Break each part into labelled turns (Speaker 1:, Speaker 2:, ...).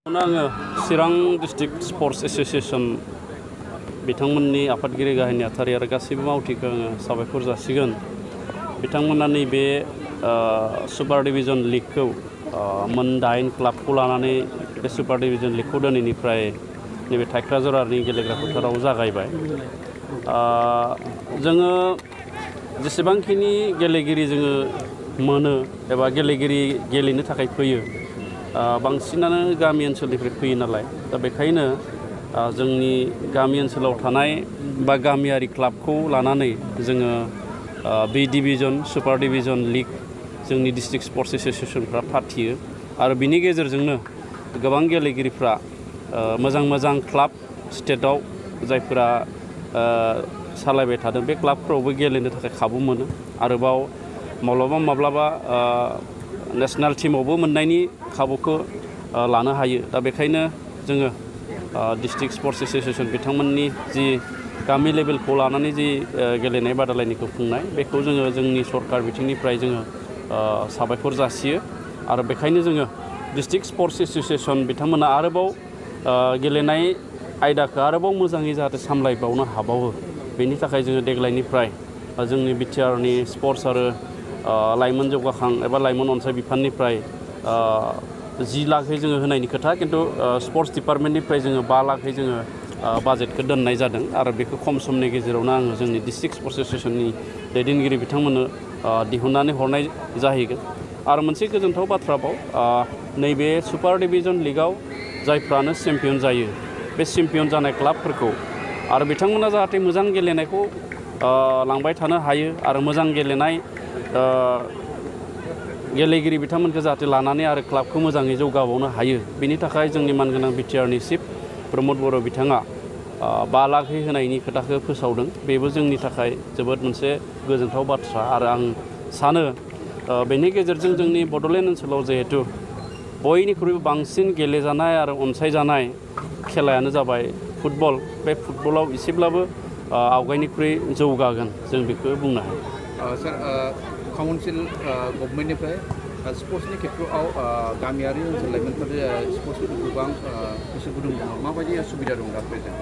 Speaker 1: आङो चिरां district sports association बिथांमोननि आफादगिरि गाहाय नेहाथारि आरो गासैबो मावथिखौ आङो साबायखर जासिगोन। बिथांमोना नैबे सुपार डिभिजन लिगखौ मोन 8 क्लाबखौ लानानै बे सुपार डिभिजन लिगखौ दिनैनिफ्राय नैबे थाइख्राजरानि गेलेग्रा फोथाराव जागायबाय। जोङो जेसेबांखिनि गेलेगिरि जोङो मोनो एबा गेलेगिरि गेलेनो थाखाय फैयो बांसिनानो गामि ओनसोलनिफ्राय फैयो नालाय, दा बेखायनो जोंनि गामि ओनसोलाव थानाय बा गामियारि क्लाबखौ लानानै जोङो बे डिभिजन सुपार डिभिजन लिग जोंनि डिस्ट्रिक्ट स्पर्ट्स एसोसिएशनफ्रा फाथियो आरो बिनि गेजेरजोंनो गोबां गेलेगिरिफ्रा मोजां मोजां क्लाब स्टेटआव जायफोरा सालायबाय थादों बे क्लाबफ्रावबो गेलेनो थाखाय खाबु मोनो। आरोबाव माब्लाबा नेशनेल टीमावबो मोननायनि खाबुखौ लानो हायो। दा बेखायनो जोङो डिस्ट्रिक्ट स्पर्ट्स एसोसिएशन बिथांमोननि जि गामि लेभेलखौ लानानै जि गेलेनाय बादायलायनायखौ खुंनाय बेखौ जोङो जोंनि सरकार बिथिंनिफ्राय जोङो साबायखर जासियो आरो बेखायनो जोङो डिस्ट्रिक्ट स्पर्ट्स एसोसिएशन बिथांमोना आरोबाव गेलेनाय आयदाखौ आरोबाव मोजाङै जाहाथे सामलायबावनो हाबावो बेनि थाखाय जोङो देग्लायनिफ्राय जोंनि बिटिआरनि स्पर्ट्स आरो लाइमोन जौगाखां एबा लाइमोन अनसाय बिफाननिफ्राय 10 लाखै जोङो होनायनि खोथा, खिन्थु स्पर्ट्स डिपार्टमेन्टनिफ्राय जोङो 5 लाखै जोङो बाजेटखौ दोननाय जादों आरो बेखौ खम समनि गेजेरावनो आङो जोंनि डिस्ट्रिक्ट स्पर्ट्स एसोसिएशननि दैदेनगिरि बिथांमोननो दिहुननानै हरनाय जाहैगोन। आरो मोनसे गोजोनथाव बाथ्राबाव नैबे सुपार डिभिजन लिगआव जायफ्रानो चेम्पियन जायो बे चेम्पियन जानाय क्लाबफोरखौ आरो बिथांमोना जाहाथे मोजां गेलेनायखौ लांबाय थानो हायो आरो मोजां गेलेनाय गेलेगिरि बिथांमोनखौ जाहाथे लानानै आरो क्लाबखौ मोजाङै जौगाबावनो हायो बेनि थाखाय जोंनि मानगोनां बिटिआरनि चिफ प्रमद बर' बिथाङा 5 लाखै होनायनि खोथाखौ फोसावदों। बेबो जोंनि थाखाय जोबोद मोनसे गोजोनथाव बाथ्रा आरो आं सानो बेनि गेजेरजों जोंनि बड'लेण्ड ओनसोलाव जिहेतु बयनिख्रुइबो बांसिन गेलेजानाय आरो अनसायजानाय खेलायानो जाबाय फुटबल, बे फुटबलाव एसेब्लाबो आवगायनिख्रुइ जौगागोन जों बेखौ बुंनो हायो।
Speaker 2: सार काउन्सिल गभर्नमेन्टनिफ्राय स्पर्ट्सनि खेथ्रआव गामियारि ओनसोल लाइमोनफोर स्पर्ट्सफोरखौ गोबां गोसो गुदुं दङ, माबायदि सुबिदा दं दा प्रेजेन्ट?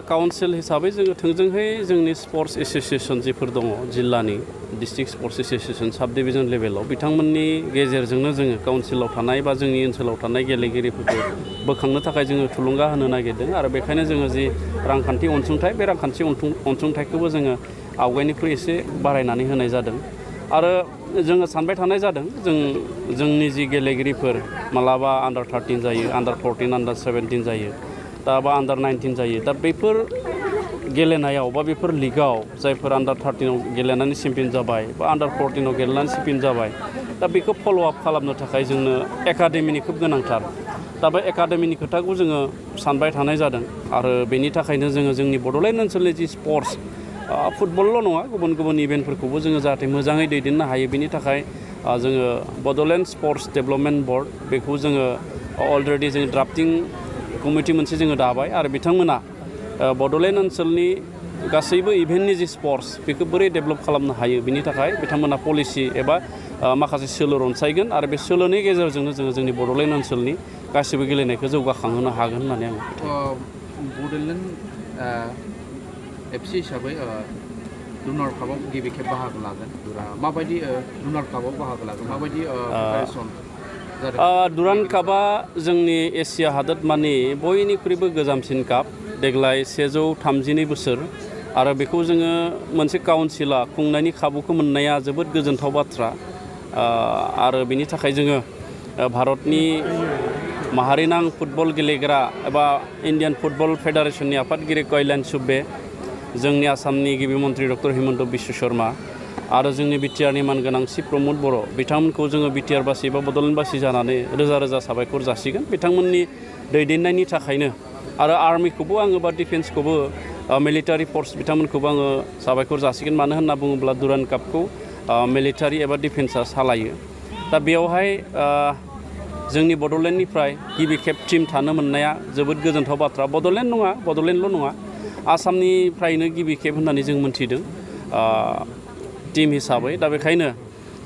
Speaker 1: काउन्सिल हिसाबै जोङो थोंजोंहै जोंनि स्पर्ट्स एसोसिएशन जिफोर दङ जिल्लानि डिस्ट्रिक्ट स्पर्ट्स एसोसिएशन साब डिभिजन लेभेलाव बिथांमोननि गेजेरजोंनो जोङो काउन्सिलाव थानाय बा जोंनि ओनसोलाव थानाय गेलेगिरिफोरखौ बोखांनो थाखाय जोङो थुलुंगा होनो नागिरदों आरो बेखायनो जोङो जि रांखान्थि अनसुंथाइ बे रांखान्थि अनसुंथाइखौबो जोङो आवगायनिख्रुइ एसे बारायनानै होनाय जादों आरो जोङो सानबाय थानाय जादों जोंनि जि गेलेगिरिफोर मालाबा आन्डार 13 जायो, आन्डार 14, आन्डार 17 जायो, दा बा आन्डार 19 जायो। दा बेफोर गेलेनायाव बा बेफोर लिगाव जायफोर आन्डार 13आव गेलेनानै चेम्पियन जाबाय बा आन्डार 14आव गेलेनानै चेम्पियन जाबाय, दा बेखौ फल' आप खालामनो थाखाय जोंनो एकाडेमिनि खोब गोनांथार। दा बे एकाडेमिनि खोथाखौ जोङो सानबाय थानाय जादों आरो बेनि थाखायनो जोङो जोंनि बड'लेण्ड ओनसोलनि जि स्पर्ट्स फुटबलल' नङा गुबुन इभेन्टफोरखौबो जोङो जाहाथे मोजाङै दैदेननो हायो बेनि थाखाय जोङो बड'लेण्ड स्पर्ट्स डेभेलपमेन्ट बर्ड बेखौ जोङो अलरेडि जों ड्राफ्टिं कमिटि मोनसे जोङो दाबाय आरो बिथांमोना बड'लेण्ड ओनसोलनि गासैबो इभेन्टनि जि स्पर्ट्स बेखौ बोरै डेभेलप खालामनो हायो बिनि थाखाय बिथांमोना पलिसि एबा माखासे सोलो रनसायगोन आरो बे सोलोनि गेजेरजोंनो जोङो जोंनि बड'लेण्ड ओनसोलनि गासैबो गेलेनायखौ जौगाखांहोनो हागोन होननानै आं
Speaker 2: बड'लेण्ड एफसि हिसाबै रुनार कापआव गिबि खेब बाहागो लागोन। माबायदि रुनार कापआव बाहागो लागोन, माबायदि प्रिपारेसन जादों?
Speaker 1: डुरान्ड कापआ जोंनि एसिया हादोरमानि बयनिख्रुइबो गोजामसिन काप, देग्लाय 132 बोसोर आरो बेखौ जोङो मोनसे काउन्सिला खुंनायनि खाबुखौ मोननाया जोबोद गोजोनथाव बाथ्रा आरो बिनि थाखाय जोङो भारतनि माहारिनां फुटबल गेलेग्रा एबा इण्डियान फुटबल फेडारेसननि आफादगिरि कल्याण सुब्बे, जोंनि आसामनि गिबि मन्त्रि डक्टर हिमन्त बिश्व शर्मा आरो जोंनि बिटिआरनि मानगोनां चिफ प्रमद बर' बिथांमोनखौ जोङो बिटिआरबासि बा बड'लेण्डबासि जानानै रोजा रोजा साबायखर जासिगोन। बिथांमोननि दैदेननायनि थाखायनो आरो आर्मिखौबो आङो बा डिफेन्सखौबो मिलिटारि फर्स बिथांमोनखौबो आङो साबायखर जासिगोन। मानो होनना बुङोब्ला डुरान्ड कापखौ मिलिटारि एबा डिफेन्सआ सालायो। दा बेयावहाय जोंनि बड'लेण्डनिफ्राय गिबि खेब टिम थानो मोननाया जोबोद गोजोनथाव बाथ्रा। बड'लेण्डल' नङा आसामनिफ्रायनो गिबि खेब होननानै जों मोनथिदों टीम हिसाबै। दा बेखायनो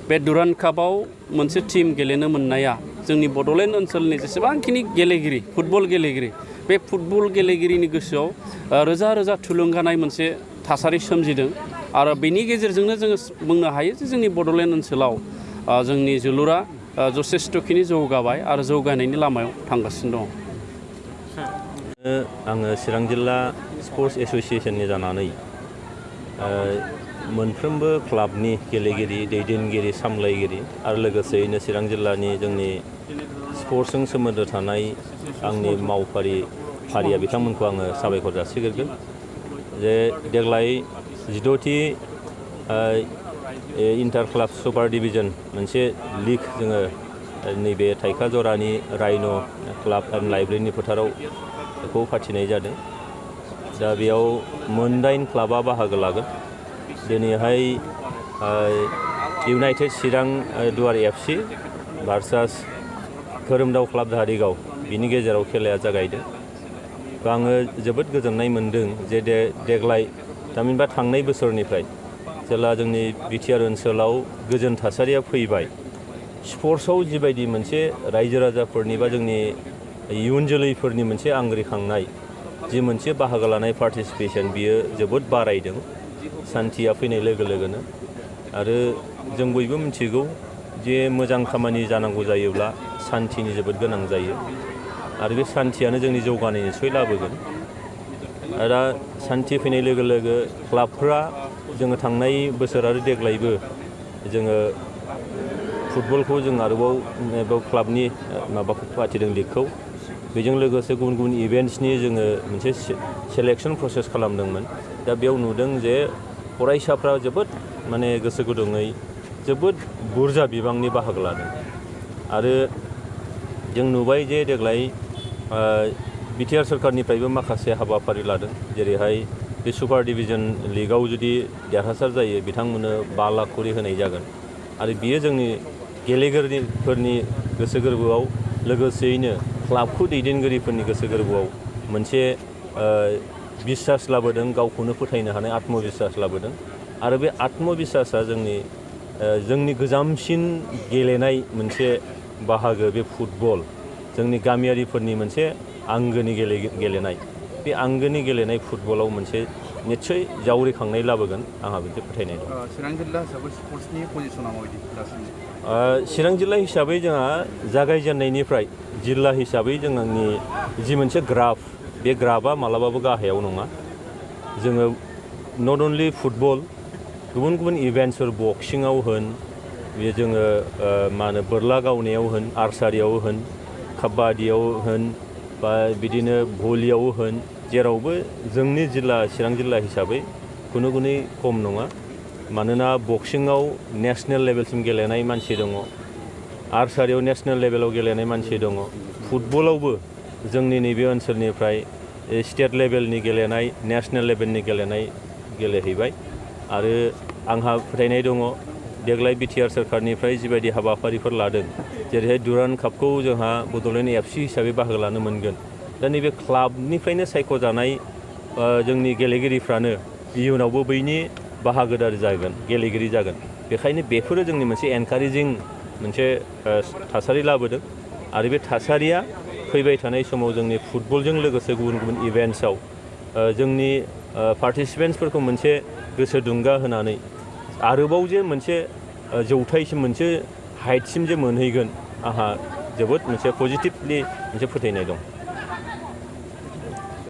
Speaker 1: बे डुरान्ड कापआव मोनसे टीम गेलेनो मोननाया जोंनि बड'लेण्ड ओनसोलनि जेसेबांखिनि गेलेगिरि फुटबल गेलेगिरि बे फुटबल गेलेगिरिनि गोसोआव रोजा रोजा थुलुंगानाय मोनसे थासारि सोमजिदों आरो बेनि गेजेरजोंनो जोङो बुंनो हायो जे जोंनि बड'लेण्ड ओनसोलाव जोंनि जोलुरा जथेस्थ'खिनि जौगाबाय आरो जौगानायनि लामायाव थांगासिनो दङ।
Speaker 3: आङो चिरां जिल्ला स्पर्ट्स एस'सियेसननि जानानै मोनफ्रोमबो क्लाबनि गेलेगिरि दैदेनगिरि सामलायगिरि आरो लोगोसेयैनो चिरां जिल्लानि जोंनि स्पर्ट्सजों सोमोन्दो थानाय आंनि फारिया बिथांमोनखौ आङो साबायखर जासिगोरगोन जे देग्लाय 16थि इन्टार क्लाब सुपार डिभिजन मोनसे लिग जोङो नैबे थाइखा जरानि राइन' क्लाब एन्ड लाइब्रेरिनि फोथाराव बेखौ फाथिनाय जादों। दा बेयाव 9 क्लाबा बाहागो लागोन। दिनैहाय इउनाइटेड चिरां दुवार FC भार्सास खोरोमदाव क्लाब धारिगाव बिनि गेजेराव खेलाया जागायदों। आङो जोबोद गोजोननाय मोनदों जे देग्लाय थामहिनबा थांनाय बोसोरनिफ्राय जेला जोंनि बिटिआर ओनसोलाव गोजोन थासारिया फैबाय स्पर्ट्सआव जिबायदि मोनसे रायजो राजाफोरनि बा जोंनि इयुन जोलैफोरनि मोनसे आंग्रिखांनाय जि मोनसे बाहागो लानाय पार्टिसिपेसन बियो जोबोद बारायदों सान्थिया फैनाय लोगो लोगोनो आरो जों बयबो मिथिगौ जे मोजां खामानि जानांगौ जायोब्ला सान्थिनि जोबोद गोनां जायो आरो बे सान्थियानो जोंनि जौगानाय निस्सय लाबोगोन। दा सान्थि फैनाय लोगो लोगो क्लाबफ्रा जोङो थांनाय बोसोर आरो देग्लायबो जोङो फुटबलखौ जों आरोबाव क्लाबनि माबाखौ फाथिदों लिगखौ बेजों लोगोसे गुबुन गुबुन इभेन्ट्सनि जोङो मोनसे सेलेक्सन प्रसेस खालामदोंमोन। दा बेयाव नुदों जे फरायसाफ्रा जोबोद माने गोसो गुदुङै जोबोद बुरजा बिबांनि बाहागो लादों आरो जों नुबाय जे देग्लाय बिटिआर सोरखारनिफ्रायबो माखासे हाबाफारि लादों जेरैहाय बे सुपार डिभिजन लिगआव जुदि देरहासार जायो बिथांमोननो 5 लाख करि होनाय जागोन आरो बियो जोंनि गेलेगिरिफोरनि गोसो गोरबोआव लोगोसेयैनो क्लाबखौ दैदेनगिरिफोरनि गोसो गोरबोआव मोनसे बिसास लाबोदों गावखौनो फोथायनो हानाय आत्मबिसास लाबोदों आरो बे आत्मबिसासा जोंनि गोजामसिन गेलेनाय मोनसे बाहागो बे फुटबल जोंनि गामियारिफोरनि मोनसे आंगोनि गेलेनाय बे आंगोनि गेलेनाय फुटबलाव मोनसे निस्सय जावरिखांनाय लाबोगोन आंहा मोनसे फोथायनाय दं।
Speaker 2: चिरां जिल्ला हिसाबै स्पर्ट्सनि पजिसना माबायदि दासिम?
Speaker 3: चिरां जिल्ला हिसाबै जोंहा जागायजेननायनिफ्राय जिल्ला हिसाबै जोंनि जि मोनसे ग्राफ बे ग्राफआ मालाबाबो गाहायाव नङा। जोङो नट अनलि फुटबल गुबुन गुबुन इभेन्ट्सफोर बक्सिङाव होन बे जोङो मा होनो बोरला गावनायाव होन आर्सारियाव होन काबादियाव होन बा बिदिनो भलियाव होन जेरावबो जोंनि जिल्ला चिरां जिल्ला हिसाबै खुनु खम नङा। मानोना बक्सिङाव नेसनेल लेभेलसिम गेलेनाय मानसि दङ आर्सारियाव नेसनेल लेभेलाव गेलेनाय मानसि दङ फुटबलावबो जोंनि नैबे ओनसोलनिफ्राय स्टेट लेभेलनि गेलेनाय नेसनेल लेभेलनि गेलेनाय गेलेहैबाय आरो आंहा फोथायनाय दङ देग्लाय बिटिआर सोरखारनिफ्राय जिबायदि हाबाफारिफोर लादों जेरैहाय दुरान्ड कापखौ जोंहा बड'लेण्ड FC हिसाबै बाहागो लानो मोनगोन। दा नैबे क्लाबनिफ्रायनो सायख'जानाय जोंनि गेलेगिरिफ्रानो इयुनावबो बैनि बाहागोदार जागोन गेलेगिरि जागोन। बेखायनो बेफोरो जोंनि मोनसे एनकारेजिं मोनसे थासारि लाबोदों आरो बे थासारिया फैबाय थानाय समाव जोंनि फुटबलजों लोगोसे गुबुन गुबुन इभेन्ट्सआव जोंनि पार्टिसिपेन्ट्सफोरखौ मोनसे गोसो दुंगा होनानै आरोबाव जे मोनसे जौथायसिम मोनसे हाइटसिम जे मोनहैगोन आंहा जोबोद मोनसे पजिटिभलि मोनसे फोथायनाय दं।